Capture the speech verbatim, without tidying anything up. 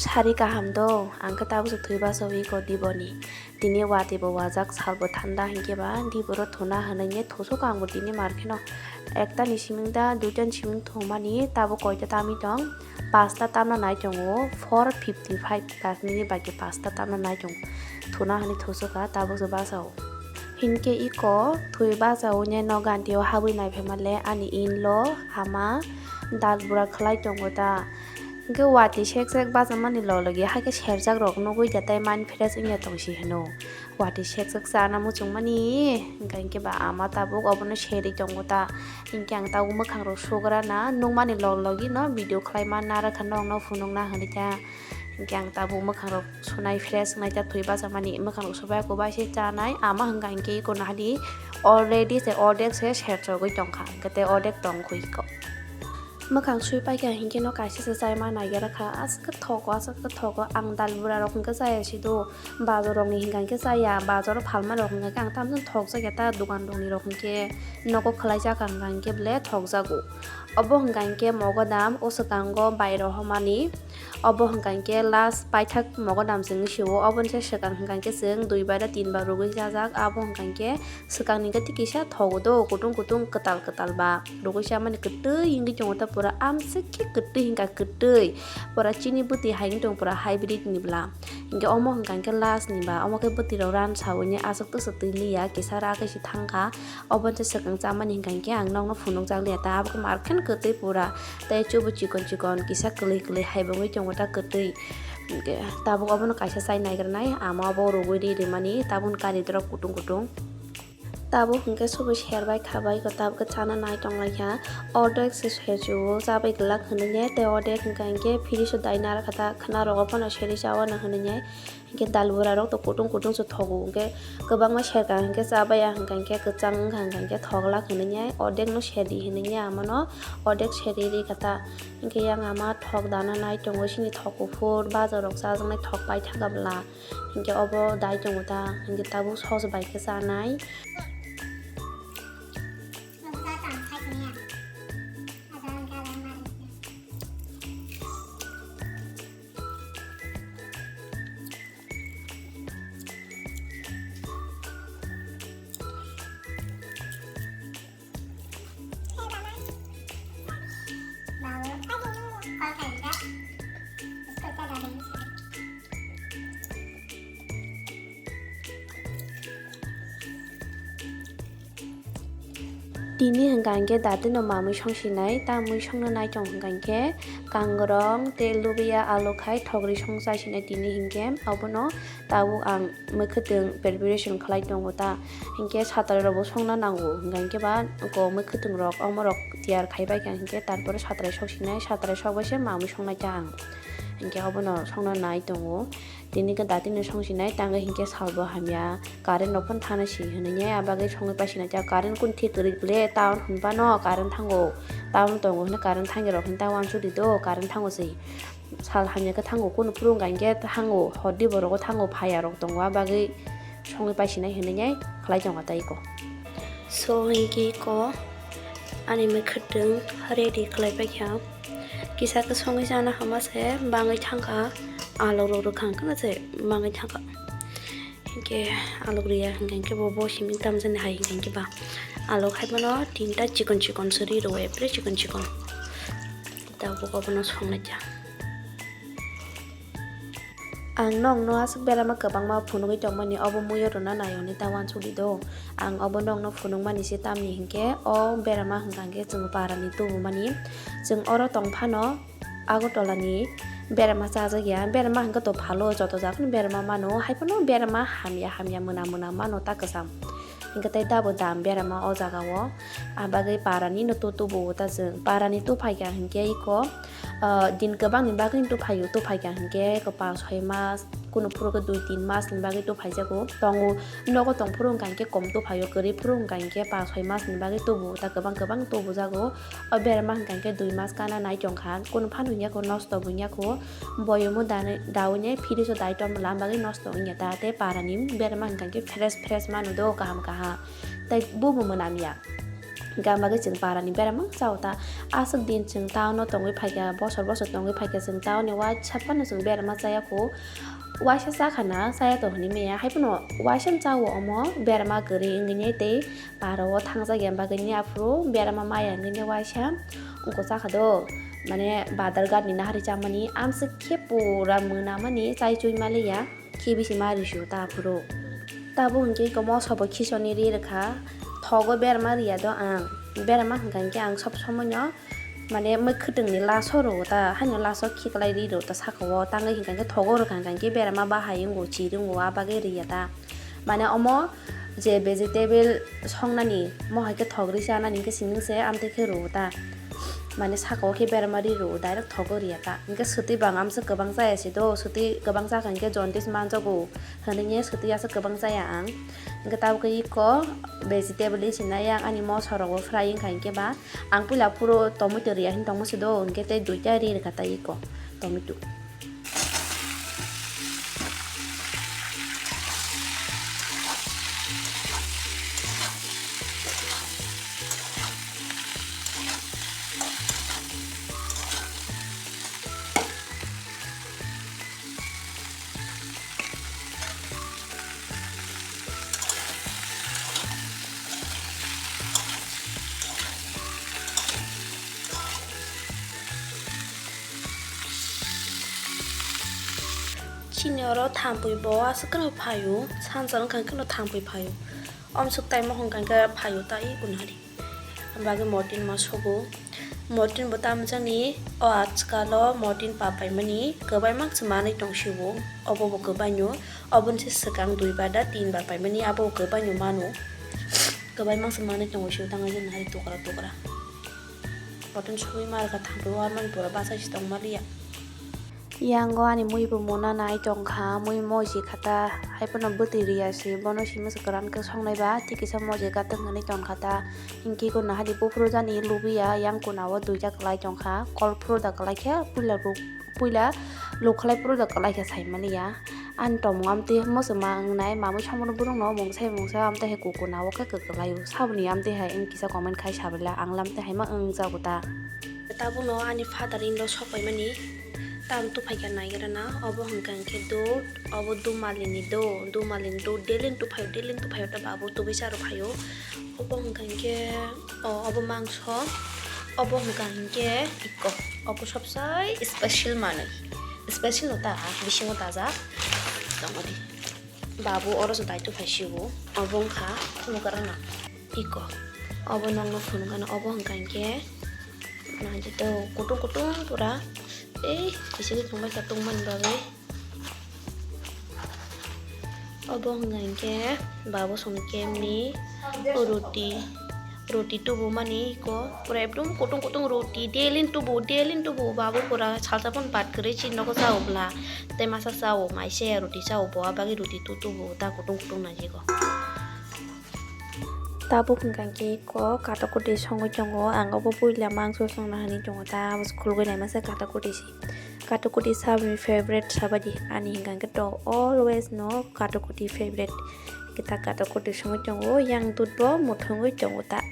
Sari kaham do, ang khe tabuk se thwi bachawi ko diboni. Tini watwi bo wajak, sal bo thanda, hinkhe ba diboro thuna hwnwi ne thosok ang bo tini mar kheno. Ekta ni siming da, duita ni siming thumani, tabuk koita tamwi tong? Pasta tamna nai tongo, four fifty five, plastic ni bai khe pasta tamna nai tongo. Thuna hwnwi thosok kha, tabuk se bachao. Hinkhe iko thwi bachao ne no ganti o habwi nai phaima le ani in lo ama dal bura khlai tongo ta. Hinkhe watwi sek sek bacham mani log logi haikhe serjak rok nugwi da tei mind fresh wngya tong si hwno. Watwi sek sek chana muchung mani, hinkhe hinkhe ba ama tabuk obono serwi tongo ta. Hinkhe ang tabuk mwkhang rok sugra na nukmani log logi no video khlai ma nara kha nokno phunuk na hwnwi ta. Hinkhe ang tabuk mwkhang rok sunai fresh wngnai ta thwi bacham mani mwkhang rok subai kubai se chanai ama hwnka hinkhe iko nahadi already se ordek se serchogwi tongkha hinkhe tei ordek tongkhu iko. Mwkhang sui paikha hinkhe no kaisa se chaima naigra kha, aswk khe thogo, aswk khe thogo. Ang dal bura rok hinkhe chaya si do, bazar rok ni hinkha hinkhe chaya, bazar o phalma rok hinkha hinkhe ang tamjani thokjakya ta, dogan rok ni rok hinkhe nogo khwlai jakha hinkha hinkhe ble thokjago. Obo hinkha hinkhe mogodam o swkango bai rohormani, obo hinkha hinkhe last paithak mogodam chwngwi sio, oboni se swkang hinkha hinkhe chwng dui bar da tin bar rwgwi chajak, abo hinkha hinkhe swkangni gati kisa thogo do, kutung kutung kwtal kwtal ba rwgwi chamani kwtwi wngwi tongo ta, pura amswk khe kwtwi hinkha kwtwi, pura chini bwtwi hai wngwi tongo, pura hybrid ni bwla. Hinkhe omo hinkha hinkhe last ni ba, omo khe bwtwi rok ran sawi ni aswk twswk twi liya, kisa ra khe se thangkha, obo se swkang chamani hinkha hinkhe ang nokno phunukjak liya ta, abo khe mar khe kwtwi pura, tei chubu chikon chikon kisa kwlwi kwlwi hai bo wngwi tongo ta kwtwi. Hinkhe tabuk obono kaisa chai naigra nai, ama obo rwgwi ri rwmani, tabuk kari dorok kutung kutung. Tabuk hinkhe subu serbai khabai ko, tabuk khe chana nai tonglaikha. Ordek se serchu-o chabai glak hinwi ne, tei ordek hinkha hinkhe fridge o dai nara kha ta, khwna rogo phano serwi cha-o hinwi ne. Hinkhe dal bura rok to kutung kutung se thogo, hinkhe kwbangma serka hinkhe chabaiya hinkha hinkhe kwchang wngkha hinkha hinkhe thoglak hinwi ne, ordek no serdi hinwi ne amano ordek serwi ri kha ta. Hinkhe yang ama thok dana nai tongo, sini thok kuphur, bazar rok chajaknai thok paithak bwla. Hinkhe obo dai tongo ta, hinkhe tabuk sos bai khe chanai. Tini hwnka hinkhe datino mamwi songsinai, tamwi songna nai tong hwnka hinkhe kangrong tei lubiya alu khai thogri songchai sinai tini hinkhe obono tabuk ang mwkhwtwng preparation khlai tongo ta, hinkhe satrai rokbo songna nango, hwnka hinkhe ba oko mwkhwtwng rok omorok tiyar khaibai kha hinkhe tarpore satrai soksinai, satrai sokbaise mamwi songnai ta ang, hinkhe obono songna nai tongo. Tini khe datino songsinai tangwi hinkhe salbo hamya, current rok phano thana si hinwi abagwi songwi paisina ta current kun thik kwrwi le town hwnphano current thango, town tongo hwnwi current thangya rok hwnwi ta uansukdi do current thango se. Sal hamya khe thango, kunu phuru wngkha hinkhe thango, hor di borok o thango, phaya rok tongo, a bagwi songwi paisinai hinwi khlai tongo tei iko. So hinkhe iko ani mwkhwtwng ready khlai paikha. Kisa khe songwi chana hama se bangwi thangkha, alok rok rwkha hwnkhe se bangwi thangkha. Hinkhe alok riya hinkhe bo bo simi tamjani hai hinkhe ba alok hai bono tinta chikon chikon se ri rwo, epre chikon chikon. Tabuk obono songnaikha. Ang nokno aswk berama kwbangma phunugwi tongmani, obo muiyo rwna nai hwnwi ta uansukdi do. Ang obo nokno phunukmani se tamni hinkhe o berama hwnkha hinkhe chwng parani tubumani. Chwng oro tong phano Agartala ni berama chajakya, berama hinkhe to phalo, joto jagani berama mano, haiphano berama hamya hamya mwnam mwnam mano ta kwcham. Hinkhe tei dabo dam berama o jaga o. Abagwi parani no to tubu ta chwng. Parani tuphaikha hinkhe iko, ah, din kwbangni bagwi tuphaio, tuphaikha hinkhe iko pas soi mas, kunu phuru khe dui tin mas ni bagwi tuphaijago. Tongo, nogo tong phuru wngkha hinkhe kom tuphaio, kwrwi phuru wngkha hinkhe pas soi mas ni bagwi tubu ta kwbang kwbang tubujago. O berama hwnkha hinkhe dui mas kana nai tongkha, kunu phano wngya kho, nosto bo wngya kho. Boyomo dai, daui ne fridge o dai tongmani bagwi nosto wngya ta, tei parani berama hwnkha khe fresh fresh manu do kaham kaham, tei bubo mwnam ya. Hinkhe ang bagwi chwng parani berama chao ta. Aswk din chwng town o tongwi phaikha, bosor bosor tongwi phaikha, chwng town ni waisa phano chwng berama chaya kho. Waisa chakhana chaya tong hinwi maya, haiphano waisa chao omo berama kwrwi wngwi tei para o thangjakya bagwi ni aphuru berama maya wngwi waisa wngkha chakha do. Mane Badharghat ni nahari chamani amswk khe pura mwnamani chai chui maliya. Khe bisi ma rw sio ta aphuru. Tabuk hinkhe iko moso bo khisoni ri rwkha. Thogo berma riya do ang. Berma hwnka hinkhe ang sob somoino mane mwkhwtwngni laso rwo ta, haino laso khiklai ri rwo ta sakao. Tangwi hwnka hinkhe thogo rwkha hwnka hinkhe berma bahai wngo, chiri wngo, a bagwi riya ta. Mane omo je vegetable songnani, mo hai khe thok ri chanani hinkhe simi se amtwi khe rwo ta. Mane sakao khe berma ri rwo, direct thogo riya ta. Hinkhe swtwi bang amsa kwbang chaya se do, swtwi kwbang chakha hinkhe jaundice manjago hinwi swtwi aswk kwbang chaya ang. Hinkhe tabuk khe iko vegetable ri sinai ang ani moso rogo fry wngkha hinkhe ba ang puila phuru tomato riya hin tongma se do, hinkhe tei duita ri rwkha ta iko tomato. Chini oro thampui bo aswk kheno phaio, sansa wngkha kheno thampui phaio. Omswk taimo hwnkha khe phaio ta i kunari. Bagwi Mortin ma sogo. Mortin bo tamjani o ajkalo Mortin pa paimani kwbai mangsa manwi tong sio. Obo bo kwbaino, oboni se swkang dui bar da tin bar paimani abo kwbaino mano. Kwbai mangsa manwi tongo sio tangwi je nari tukra tukra. Mortin sogwi ma rwkha thampui o armani pura bachai se tong maliya. Yango ani mui bo mona nai tongkha, mui moji khata, haiphano bwtwi riya se, bono simi se kwran khe songnai ba, tei kisa moji gatwng hinwi tongkha ta. Hinkhe iko nahadi buphuru jani lubiya, yang kuna o duita kwlai tongkha, kol phuru da kwlai khe puila ruk, puila lukhalai phuru da kwlai khe sai maliya. Ani tomung amtwi mwswma wngnai, mamui samung borokno mungsa mungsa amtwi hai kukuna o khe kwkwlaio, saboni amtwi hai wng kisa comment khai sabwla, ang lamtwi hai ma wngjago ta. Tabukno ani father in law sok paimani tam tuphai kha naigra na, obo hwnkha hinkhe dud, obo dumalini do, dumalini do, daily tuphaio, daily tuphaio ta babu tubui charo phaio. Obo hwnkha hinkhe, o, obo mangso, obo hwnkha hinkhe iko, obo sobsai special manwi, special no ta, bisingo dajak tongmani. Babu oro se daitu phai sio, obo wngkha mukarana iko. Obo nokno phunukgana, obo hwnkha hinkhe naithotok kutung kutung pura tei kisa khe tongbaikha tongmani bagwi. Obo hwnkha hinkhe babu songni kemni roti. Roti tubumani iko pura ekdom kutung kutung roti daily tubu, daily tubu, babu pura salsa phano bat kwrwi chini nogo chao bwla, tei masa chao, maise roti chao, bo abagwi roti tu tubu ta kutung kutung naijago. Tabuk hwnkha khe iko katakoti songwi tongo, ang obo puila mangso songna hinwi tongo ta, abo se khulugwi naima se katakoti se. Katakoti saboni favorite sabaidi ani hwnkha khe to always no katakoti favorite. Kita katakoti songwi tongo, yang dud bo muthungwi tongo ta.